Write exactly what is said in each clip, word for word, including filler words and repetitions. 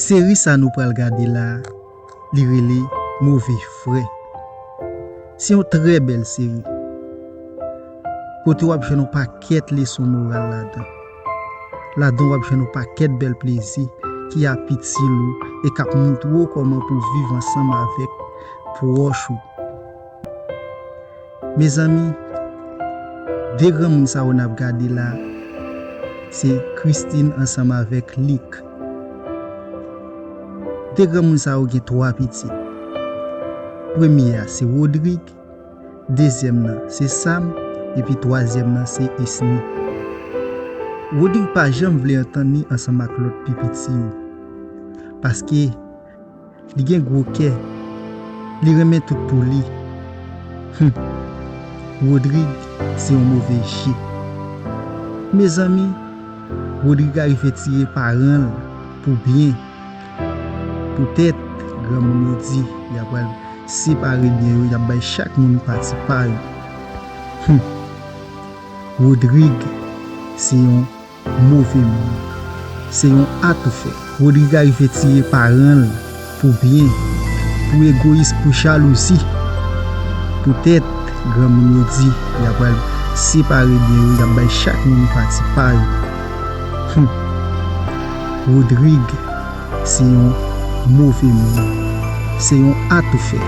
Seri sa nou pral gade la, li rele Move Frè. Se yon trè bèl seri. Kote w ap jwenn yon pakèt leson moral ladan. Ladan w ap jwenn yon pakèt bèl plezi ki ap itil ou e k ap montre w kòman pou w viv ansanm avèk pwòch ou. Mezanmi, de granmoun sa yo n ap gade la, se Christine ansanm avèk Luc. De granmoun sa yo gen twa pitit. Premye a se Rodrigue, dezyèm nan se Sam, epi twazyèm nan se Esni. Rodrigue pa janm vle antann li ansanm ak lòt pi piti yo, paske li gen gwo kè, li renmen tout pou li. Hum. Rodrigue se yon move je. Mezanmi, Rodrigue arive tire paran l pou byen. Poutèt granmoun yo di y ap pral separe byen yo, y ap bay chak moun pati pa yo. Hum. Rodrigue se yon move moun. Se yon atoufè. Rodrigue arive tire paran l pou byen, pou egoyis, pou jalouzi. Poutèt granmoun yo di y ap pral separe byen yo, y ap bay chak moun pati pa yo. Hum. Rodrigue se yon move moun. Se yon atoufè.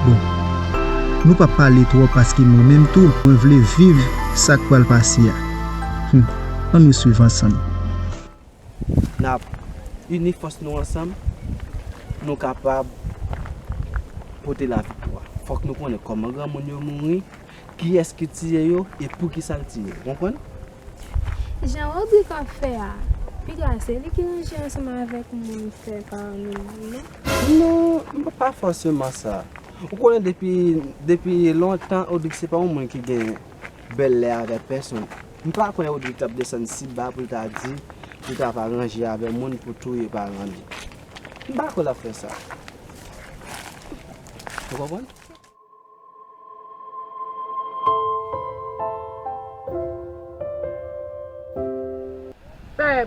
Bon, nou p ap pale twòp paske mwen menm tou, mwen vle viv sa k pral pase a. Hum. Ann nou swiv ansanm. N ap ini fòs nou ansanm, nou kapab pote laviktwa. Fòk nou konnen kòman granmoun yo mouri, kiyès ki tiye yo e poukisa l tiye yo. Ou konprann? Jan Rodrigue ap fè a, piga se li ki ranje ansanm avèk moun fè paran nou, non? Non, pa fòseman sa. Ou konnen depi, depi lontan, Rodrigue se pa yon moun ki gen bèl lè avèk pèsonn. M pa kwè Rodrigue t ap desann si ba pou l ta di li t ap aranje avè moun pou touye paran li. M pa kwè l ap fè sa. Ou konprann?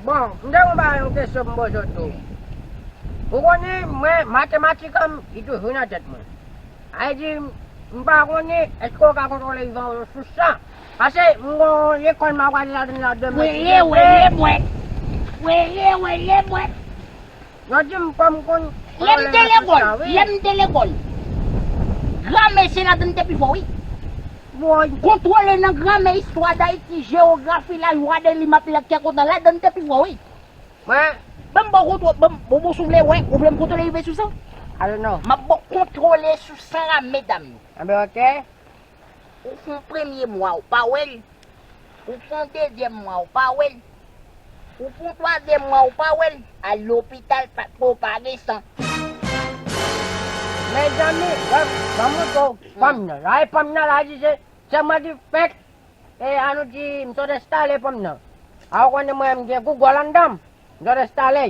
Bon, m te gen yon kesyon pou m poze w tou. Ou konnen, mwen, matematik an, li toujou nan tèt mwen. Sa vle di, m pa konnen èske w ka kontwole ivan sou sa. Paske m gon lekòl m ap prale ladan nan demen. Wele, wele mwen. Wele, wele mwen. Yo di m fò m konn. Lè m te lekòl, lè m te lekòl, gramè se ladan m te pi fò, wi. Woy. Kontwole nan gramè, istwa Dayiti, jewografi, lajwa de li, m ap lè kè kontan, ladan m te pi fò, wi. Mwen. Ban m ba w kontwole, ban m, bon, bon, si w vle, wè, ou vle m kontwole rive sou san? I don't know. M ap ba w kontwole sou san a medam yo. Anben, oke. Ou fè yon premye mwa, ou pa wè l. Ou fè yon dezyèm mwa, ou pa wè l. Ou fè yon twazyèm mwa, ou pa wè l. Al lopital, pa, pa gen san. Mezanmi, ban, ban m montre w fanm nan. La, e fanm nan, la, di se, se mwen ki fèk, e, an nou di, m sot enstale fanm nan. A, ou konnen mwen, m gen gougòl anndan m. M sot enstale.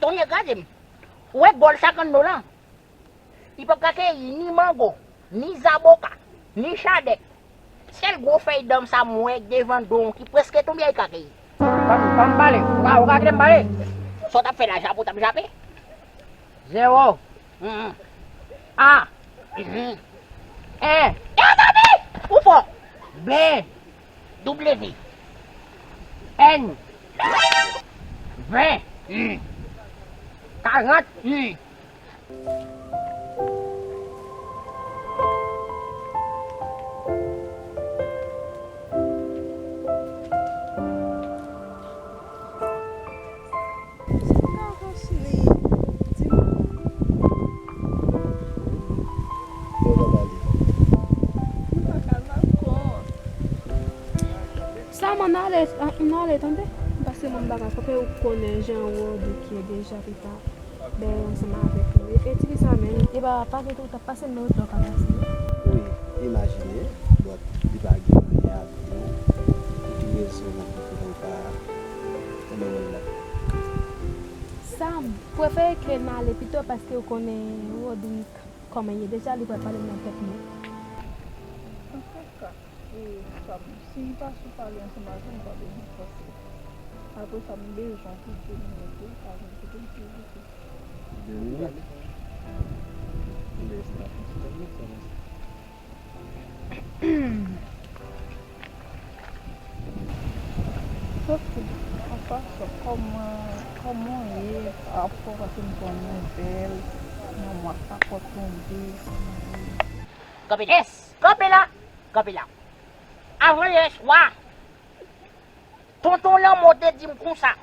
Tonye kraze m. Ou wè gòl sa k anndan w lan? Li p ap ka keyi ni mango, ni zaboka, ni chadèk. Sèl gwo fèy danm sa m wè devan do w ki prèske tonbe a, li ka keyi. Ban m, ban m pale. Ou ka, ou ka kite m pale? Sa w t ap fè la, jape w t ap jape? Zewo. Mhm. A. Mhm. En. Yo, tande! Ou fò! B. W. N. Ven. Mhm. Karant. Mhm. Sa m ka fè w sou li? Di m. Bon, pa pale. M pa ka lakòz. Sa m ann ale, ann ale, tande? Paske mwen m pa ka kanpe, ou konnen jan Rodrigue ye deja, li pa bèl ansanm avèk nou. E, e ti fi sa menm, e pa, pa gen tou, t ap pase nan wout la, w ka pase. Wi, imajine, but li pa gen anyen ak nou. Ou te rezon nan ki kote ou pa renmen wè l la. Sam, prefere ke n ale pito paske ou konnen Rodrigue kòman ye deja, li pral pale nan tèt mwen. Antanka, e, Sam, si li pa sou pale ansanm avè m, m pa bezwen fòse. Apre sa, m bezwen pou de minit wi, pa vin kite m pi vit. De minit? Lè sa, sa, sa, sa. Ok, an pasan, kòman, kòman w ye? Afè w pa fin pran nouvèl nan mwa sa k ap tonbe, kòman w ye? Kanpe la, kanpe la, kanpe la. Avan yè swa, tonton Lanmò te di m konsa,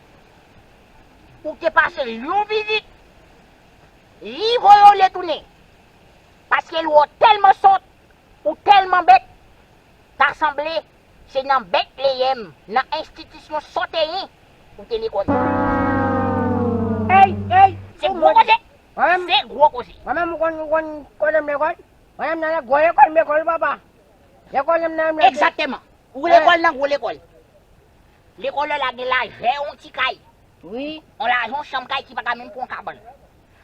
ou te pase yon vizit, li voye w retounen. Paske l wè w tèlman sòt, ou tèlman bèt, ta sanble se nan Bètleyèm, nan enstitisyon sòt te ye, ou te lekòl. Ey, ey, se gwo koze. Se gwo koze. Mwen menm, ou konn, ou konn kote m lekòl? Mwen menm nan gwo lekòl m lekòl, papa. Lekòl m nan, m lekòl. Egzakteman. Ou lekòl nan gwo lekòl. Lekòl la gen lajè yon ti kay. Wi. Yon lajè yon chanm kay ki pa ka menm pou yon kabann.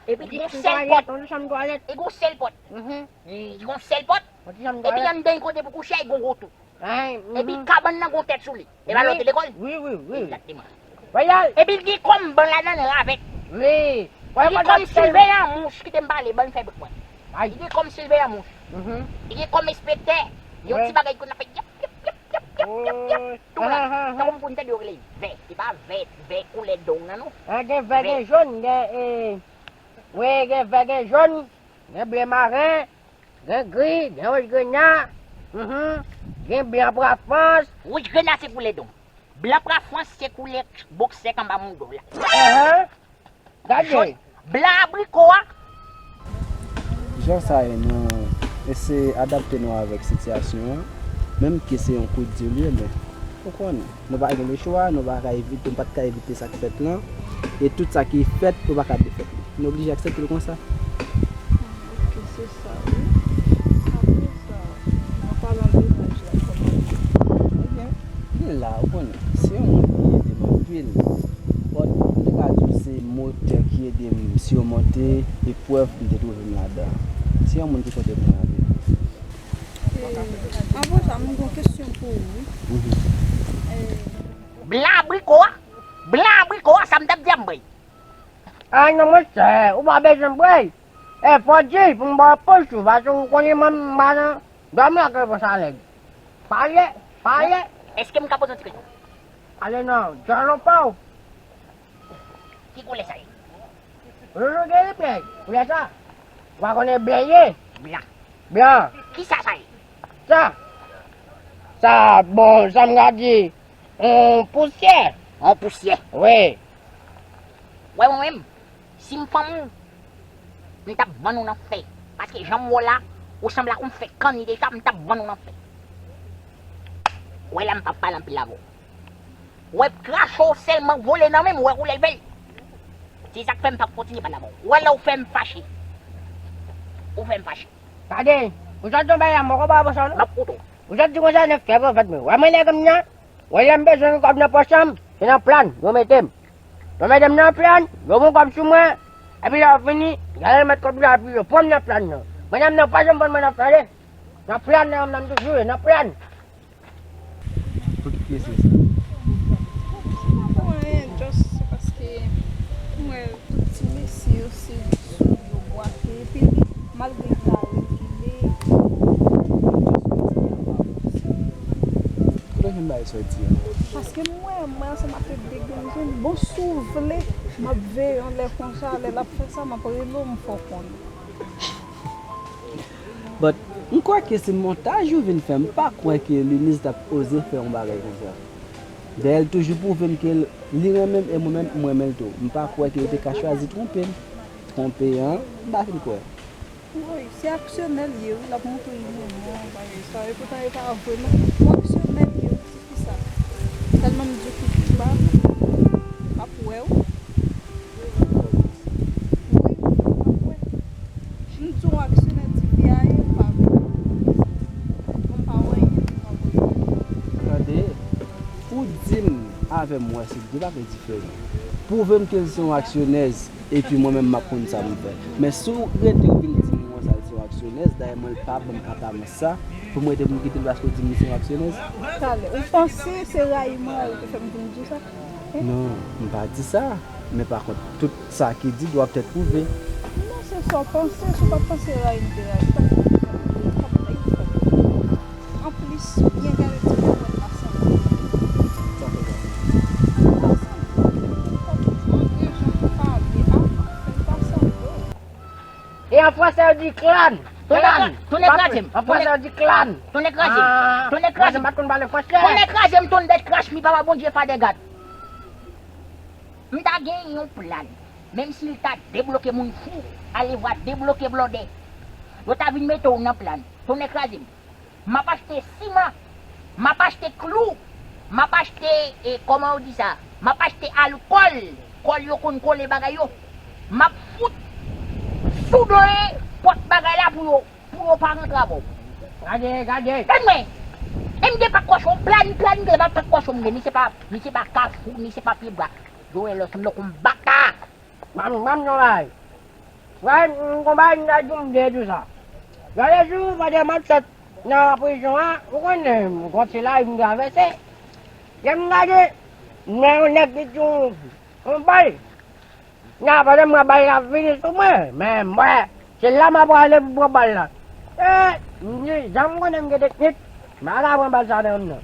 Epi li gen yon sèl pòt. Yon ti chanm twalèt. Li gen yon sèl pòt. Mhm. Li gen yon sèl pòt. Yon ti chanm twalèt. Epi anndan yon kote pou kouche, li gen yon gwo tou. Epi kabann nan gen yon tèt sou li. E pa lè w te lekòl? Wi, wi, wi. Egzakteman. Epi l gen kòm ban ladan l ravèt. Wi. Li gen kòm siveyan mouch, kite m pale, ban m fè bout mwen. Li gen kòm siveyan mouch. Li gen kòm enspektè. Yon ti bagay ki konn ap fè yap, yap, yap, yap, yap, yap, yap. Tou la. Tankou m konn tande yo rele vè. Se pa vè, vè koulè dong nan non. Gen vè, gen jòn, gen, e, wi, gen vè, gen jòn, gen ble maren. Gen gri, gen wouj grena, mhm, gen blan prafrans. Wouj grena se koulè dong. Blan prafrans se koulè boksè k anba mouda w la. Ahan. Gade. Jòn, blan abriko a. Jan sa ye, nou eseye adapte nou avèk sitiyasyon an, menm ke se yon kout di l ye, men ou konnen. Nou pa gen lechwa, nou pa ka evite, nou pa t ka evite sa k fèt lan. E tout sa ki fèt, ou pa ka defèt li. Nou oblije aksepte l konsa. Ok, se sa, wi. Apre sa, an palan de naj la, kòman l ye? Li la, ou konnen. Se yon moun ki ede m anpil. Bon, m te ka di w se motè ki ede m simonte eprèv m te twouve m ladan. Se yon moun ki konte pou mwen anpil. E, anvan sa, mwen gen yon kesyon pou ou, wi. Mhm. E, blan abriko a, blan abriko a, sa m t ap di a m bay. Ay non, monchè, ou pa bezwen bay. E, fò di pou m ba w pòch ou, paske ou konnen mwen, m pa nan dòmi ak repons a nèg. Pale, pale. Èske m ka poze yon ti kesyon? Pale non, djòlò pa w. Ki koulè sa ye? Rouj ou gen li byen. Koulè sa? Ou pa konnen byen ye? Blan. Blan. Kisa sa ye? Sa? Sa, bon, sa m ka di, yon pousyè. Yon pousyè? Wi. Wè mwen menm, si m fanm ou, m t ap vann ou nan fè. Paske jan m wè w la, ou sanble ak yon fè kanni deja, m t ap vann ou nan fè. Wè la m p ap pale anpil avè w. Wè, krache w sèlman vole nan men m, wè koulè l fè l. Se sa k fè m p ap kontinye pale avè w. Wè lè w fè m fache. Ou fè m fache. Gade, ou sot di yon bagay la, m poko ba w sa non. M ap koute w. Ou sot di konsa nan fè pwofèt mwen. Wè mwen nèg m nan, wè lè m bezwen yon kòb nan pòch an, se nan plan yo mete m. Yo mete m nan plan, yo pran kòb sou mwen, epi lè yo fini, y al remèt kòb la, epi yo pran m nan plan nan. Mwen nèg m nan pa janm vann mwen nan fè, nan plan nan, nan m toujou ye, nan plan. Pou ki pyese sa? Se pa pou anyen, just se paske m wè tout ti mesye yo se sou yo bwake, epi li, malgre l ta rekile, just kontinye ap avanse. Kote w jwenn bagay sa w di a? Paske m wè, m wè ansanm ak yo de grenn jèn. Bon, si w vle, m ap veye yon lè konsa, lè l ap fè sa, m ap rele w, m fè w konnen. But, m kwè ke se montaj ou vin fè. M pa kwè ke Lunice t ap oze fè yon bagay konsa. Dayè, l toujou pwouve m ke l, li renmen m e mwen menm, m renmen l tou. M pa kwè ke yo te ka chwazi twonpe m. Twonpe an, m pa fin kwè. Woy, se aksyonè l ye, wi, l ap montre li renmen w, bagay sa. Epoutan, e pa vre, non. Bon, aksyonè l ye, wi. Kisa? Tèlman m di w ki ba, m ap wè w. Wi, m ap wè. M di w aksyonè tifi a ye, m pa wè. M pa wè anyen, m pa wè. Tande, ou di m avè m wè se de bagay diferan. Pwouve m ke l se yon aksyonèz. Epi mwen menm m ap konn sa pou m fè. Men si w rete w vin di m konsa l se yon aksyonèz, dayè mwen l pa ban m aparans sa, pou m rete pou m kite l paske w di m li se yon aksyonèz. Talè, ou panse se rayi mwen ou te fè m vin di w sa? Non, m pa di sa. Men pa kont, tout sa ki di dwa èt pwouve. Non, se sa w panse, si w pa t panse rayi m te rayi, w t ap, w t ap, w t ap, w t ap, anplis, byen gade ti pèpèt la sanble. Sa fè sa. Li pa sanble, li pa sanble. Mwen gen jan pou pale a, men li pa sanble. E an fransè yo di clan. Clan. Tounen kraze m. An fransè yo di clan. Tounen kraze m. Tounen kraze m. Mwen pa konn pale fransè. Tounen kraze m, tounen dèt krache mi papa Bondye fadègad. M ta gen yon plan. Menm si l ta debloke moun fou, alevwa debloke blòdè. Yo ta vin mete w nan plan. Tounen kraze m. M ap achte siman, m ap achte klou, m ap achte, e, kòman yo di sa? M ap achte alkòl, kòl yo konn kole bagay yo. M ap fout sou do e pòt bagay la pou yo, pou yo pa rantre avè w. Gade, gade. Tande mwen. E m gen pak kòchon, plan, plan, gen pa pak kòchon m gen, ni se pa, ni se pa kafou, ni se pa pye bwa. Yo wè lè w sanble ak yon baka. Manm, manm yon bagay. Wè, m gon bagay m ta di w m vle di w sa. Gade jou pandan m ap sot nan prizon an, ou konnen, m gon ti lari m travèse. Lè m gade, m wè yon nèg ki di yon, yon bal. Nan pandan m wè bal la ap vini sou mwen, men m wè, se la m ap prale pou pran bal la. E, m di, jan m konnen m gen teknik, m pa ka pran bal sa nan men m nan.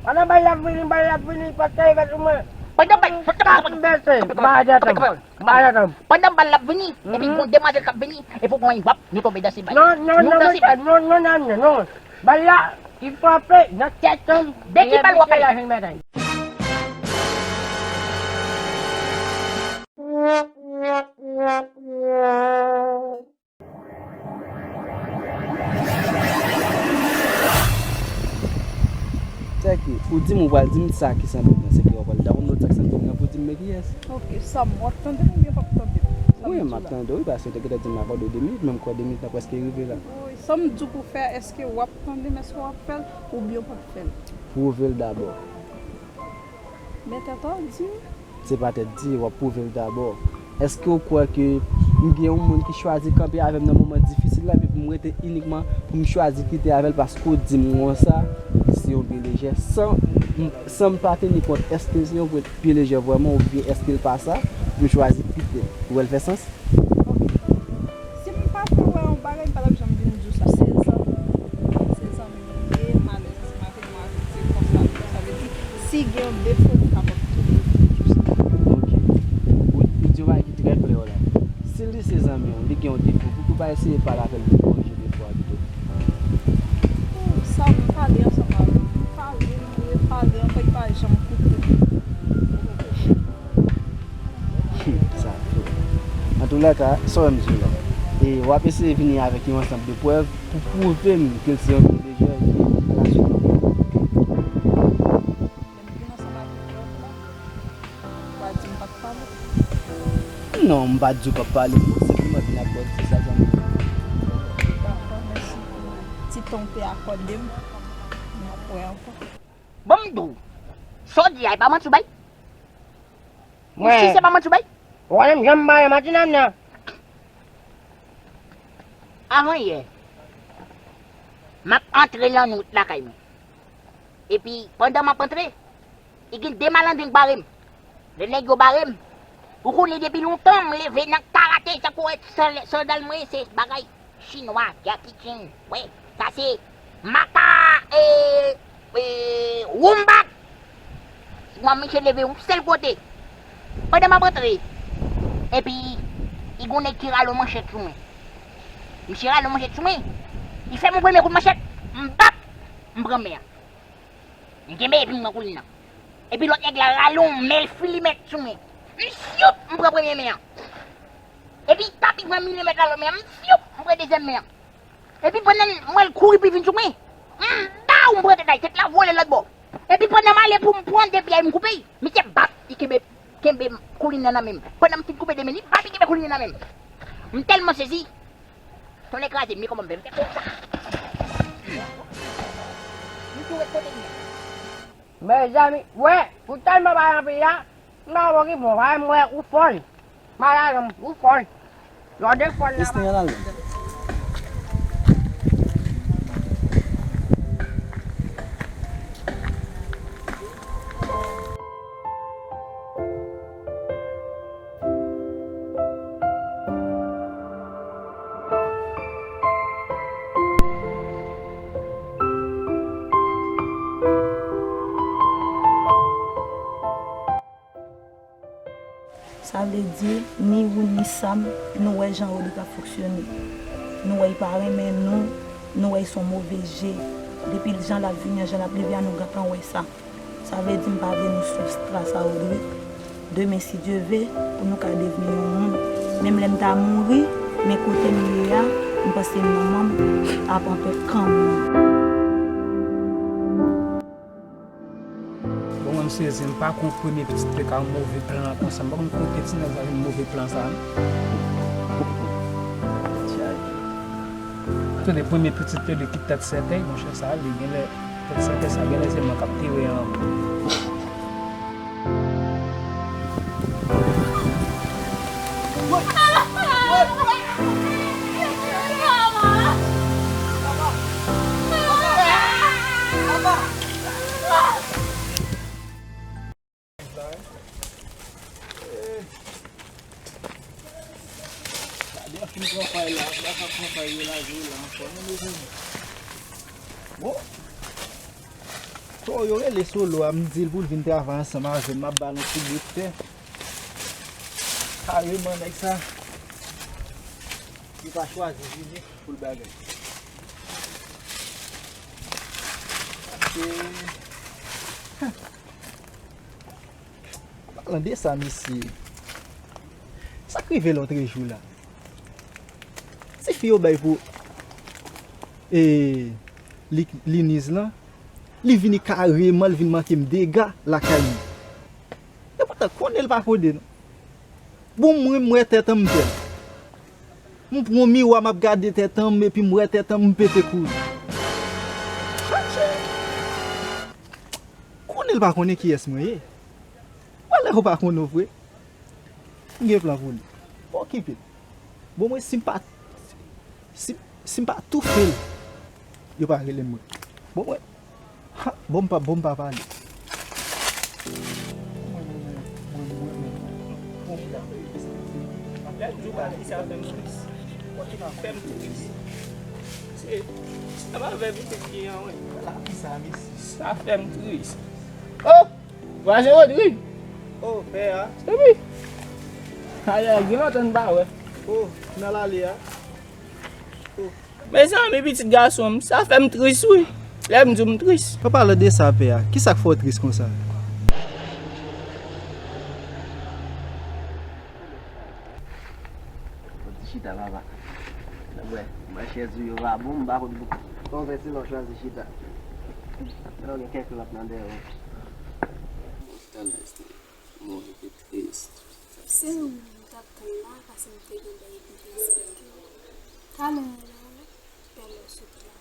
Pandan bal la ap vini, bal la ap vini, pòt la rive sou mwen. Pandan bal, pandan bal, m bese, m pa atè tanm. Pandan bal la ap vini, epi gon demwazèl k ap vini, epi w konn wè w ap, nou tonbe danse bal. Non, non, non, non, non, non, non, non. Bal la, li frape nan tèt an. De ki bal w ap pale? Sèke, ou di m ou pral di m sa ki sanble nan, sèke w pral download sa k sanble nan pou di m men kiyès. Ok, Sam, w ap tande m oubyen w p ap tande m? Wi, m ap tande w, wi, paske w te gentan di m akòde w de minit, men m kwè de minit lan prèske rive la. Wi, sa m di w pou fè, èske w ap tande m, èske w ap fè l, oubyen w p ap fè l? Pwouve l dabò. Men tèt w di m. Se pa tèt di, w ap pwouve l dabò. Èske w kwè ke m gen yon moun ki chwazi kanpe avè m nan moman difisil la, epi pou m rete inikman pou m chwazi kite avè l paske w di m konsa, se yon pye lejè, san, san m pa teni kont èske se yon pye lejè vrèman oubyen èske l pa sa, pou m chwazi kite l. Ou wè l fè sans? Ok. Si m pa fè w wè yon bagay, m pa t ap janm vin di w sa. Se zanmi, se zanmi m ye, malè. Se pa ke nou ajoute konsa, sa vle di, si gen yon defo, nou kapab tou di w sa. Ok. Ou, ou di yon bagay ki trè klè la. Si li se zanmi w, li gen yon defo, poukisa w pa eseye pale avè l pou korije defo a pito? Sa, m pale ansanm avè l. M pale, m repale, ankò li pa janm koute m. Sa tou. Antoulèka, sa w wè m di w la. E w ap eseye vini avèk yon ansanm de prèv pou pwouve m ke l se yon pye lejè epi l pa sou non. Lè m vin ansanm avèk prèv la, w a di m pa t pale? Non, m pa t di w p ap pale, m senpleman vin ak bòt di sa zanmi m. Dakò, mèsi pou ti tan w te akòde m. N ap wè ankò. Bon, m di w, sa w di a, e pa manti w bay? Ou si se pa manti w bay? Ou konnen m janm pa yon manti nan m nan. Avan yè, m ap antre nan wout lakay mwen. Epi, pandan m ap antre, e gen de malandren k bare m. Lè nèg yo bare m, ou konnen depi lontan m leve nan karate, tankou sandal mwen, se bagay chinwa, Jackie Chan. Wi, sa se mata, e, e, wombat. Mwen, misye leve yon sèl kote. Pandan m ap antre, epi, li gon nèg ki rale yon manchèt sou mwen. Misye rale yon manchèt sou mwen. Li fè m yon premye kout manchèt, m bap, m pran men an. M kenbe epi m pran koulin nan. Epi lòt nèg la rale yon men l filimèt sou mwen. M syoup, m pran premye men an. Epi tapi pran milimèt la lòt men an, m syoup, m pran dezyèm men an. Epi pandan m wè l kouri pou l vin sou mwen, m baw, m pran tèt la, tèt la vole lòt bò. Epi pandan m ale pou m pran de pye a, m koupe l. Misye bap, li kenbe, kenbe koulin nan nan men m. Pandan m fin koupe de men li, bap, li kenbe koulin nan nan men m. M tèlman sezi, tonnè kraze m, men kòman m fè, m fè konsa. M tou ret kote m ye. Mezanmi, wè, ou tèlman pale anpil la, m pa wè ki bon, wè, m wè ou fòl. Malad, ou fòl. Lòde fòl la. Este en Almanya. Sa vle di, ni ou ni Sam, nou wè jan Rodrigue ap fonksyone. Nou wè li pa renmen nou, nou wè li se yon move je. Depi jan l ap vini an, jan l ap leve a, nou gentan wè sa. Sa vle di m pa vle nou swiv tras a Rodrigue. Demen, si Dye ve, pou nou ka devni yon moun. Menm lè m ta mouri, men kote m ye a, m panse manman m ap anpè kanmenm. Bon, mwen m sezi, m pa konn premye pitit te ka yon move plan konsa. M pa konn kote ti nèg sa vin move plan sa, non. Tande, premye pitit te li ki tèt sèkèy, monchè, sa li genlè, tèt sèkèy sa genlè se mwen k ap tire an. Gade anpil pran pay la, la ka pran pay yo lage yo la ankò, non, mezanmi. Bon. Toro yo rele Solo a, m di l pou l vin travay ansanm avè m, m ap ba l yon ti bout tè. Kareman, nèg sa, li pa chwazi vini pou l bagay. Paske, palan de sa, mesye. Sa k rive lòt jou la? Ti fi yo bay pou, e, li, Liniz lan, li vini kareman, li vin manke m dega lakay li. Epoutan, konnen l pa kode, non. Bon, mwen, m wè tèt an m pè. M pran miwa, m ap gade tèt an m, epi m wè tèt an m, m pete kouri. Chache! Konnen l pa konnen kiyès mwen ye. Malè ou pa konnen w vre. M gen plan pou li. Pa okipe l. Bon, mwen, si m pa, si, si m pa toufe l, yo pa rele m mwen. Bon, mwen, ha, bon, m pa, bon, m pa pale. Lè m di w pa di sa fè m tris. Sa fè m tris. Se, sa pa fè pitit ki an, wi. Sa fè m tris. Oh! Vwazen Rodrig. Oh, pè a. Se wi. Ayayay, gen lontan n pa wè. Oh, nan lale a. Oh. Mezanmi, pitit gason m, sa fè m tris, wi. Lè m di w m tris. An palan de sa, pè a, kisa k fè w tris konsa? Ti chita, papa. Nan bwè, mwen chèz ou yo pa bon, m pa konn pou konn fè si lè w chwazi chita. Nan gen kèk lòt nan dèyè w. Talè, mwen te tris. Se ou m t ap tann la, paske m te gen bagay pou m te esplike w. Talè a la, pè m sot la.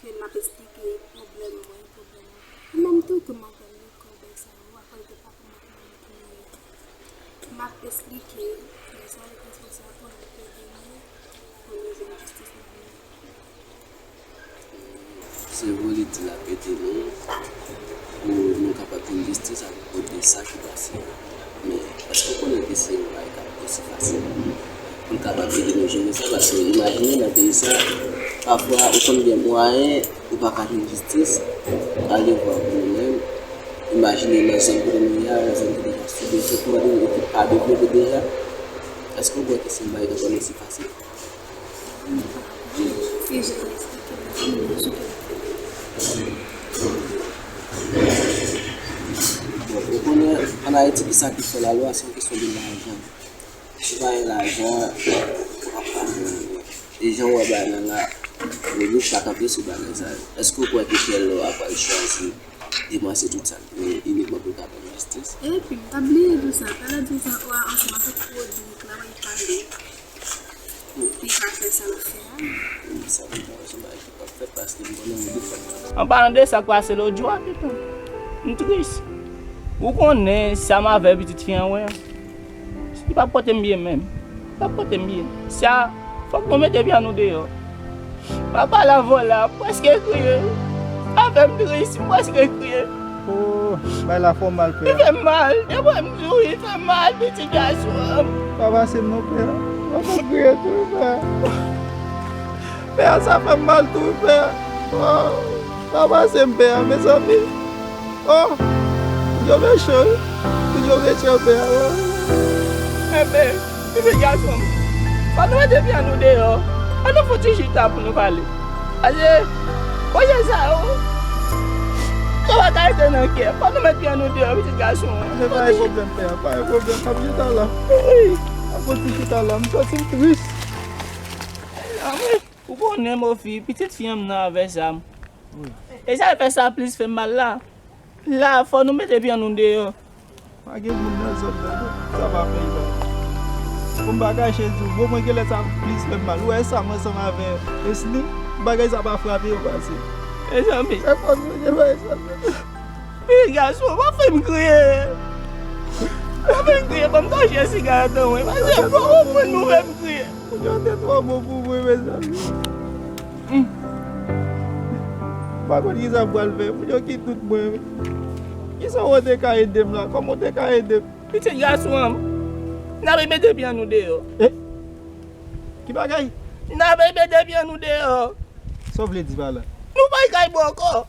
Ke m ap esplike pwoblèm mwen, pwoblèm mwen. E menm tou ke m ap vin lekòl, bèl sa yo, apre l te pa pou m ap vin pou mwen. M ap esplike, men sa yo konsa, pou nou ede nou, pou nou jwenn jistis nan men. Se vre, li di l ap ede nou, pou nou kapab jwenn jistis akoz de sa ki pase a. Men, èske w konnen ke se yon bagay k ap osi fasil pou l kapab ede nou jere sa? Paske imajine nan peyi sa, pafwa ou konn gen mwayen, ou pa ka jwenn jistis, ale vwa pou ou menm. Imajine nan zòn kote nou ye a, yon zòn ki deja sou bezwen, kòman nou pa devlope deja. Èske w kwè ke se yon bagay k ap osi fasil? Bon, ou konnen, ann Ayiti, ki sa ki fè lalwa, se yon kesyon de lajan. Si w pa gen lajan, w ap pa jwenn anyen. E jan w wè bagay la la, Rodrig pa kanpe sou bagay sa yo. Èske w kwè ke Pierre Laurent pral chwazi depanse tout sa l genyen inikman pou l ka ban nou jistis? Epi, m t ap bliye di w sa. Talè di w sa, w a ansanm avèk Rodrig la, w ap pale. Li pa fè sa l ap fè a. Sa m pa wè se yon bagay ki p ap fèt paske m konnen Rodrig p ap fè. An palan de sa k pase lòt jou a, pitit, m tris. Ou konnen sa m avè pitit fi an wè an. Li p ap pote m byen menm. Li p ap pote m byen. Sa, fòk nou mete pye nou deyò. Papa la vòlè a, m prèske kriye. Sa fè m tris, m prèske kriye. Oh, bagay la fè w mal, pè. Li fè m mal. Depi m di w, li fè m mal, pitit gason an. Pa pase m non, pè. Papa kriye tou, pè. Pè, sa fè m mal tou, pè. Oh, pa pase m, pè, mezanmi. Oh, yo mechan, wi. Yo mechan, pè. Oh. Enben, pitit gason m, fò nou mete pye nou deyò. Ann nou fè yon ti chita pou nou pale. Pase, koze sa yo, yo pa ka rete nan kè. Fò nou mete pye nou deyò, pitit gason m. Se pa yon pwoblèm, pè, pa yon pwoblèm. M ap chita la. Wi. M ap fè yon ti chita la. M santi m tris. Anmwe, ou konnen, mofi, pitit fi an m nan avè zam. Wi. E sa fè sa plis fè m mal la. La, fò nou mete pye nou deyò. Pa gen moun nan zòn nan, non. Sa pa fè l. Bon, m pa kache di w, bon, mwen genlè sa plis fè m mal. Ou wè sa m ansanm avè Esli, bagay sa pa frape yo pase. Mezanmi. Se fòs mwen gen, bagay sa. Pitit gason, pa fè m kriye. Pa fè m kriye, ban m tache sigaret an mwen. Pase, bon, ou konprann nou fè m kriye. Moun yo te twò bon pou mwen, mezanmi. M pa konn kisa m pral fè. Moun yo ki tout mwen. Kisa w te ka ede m la? Kòman w te ka ede m? Pitit gason an, n ap mete pye nou deyò. Eh? Ki bagay? N ap mete pye nou deyò. Sa w vle di pa la? Nou pa kay bò ankò.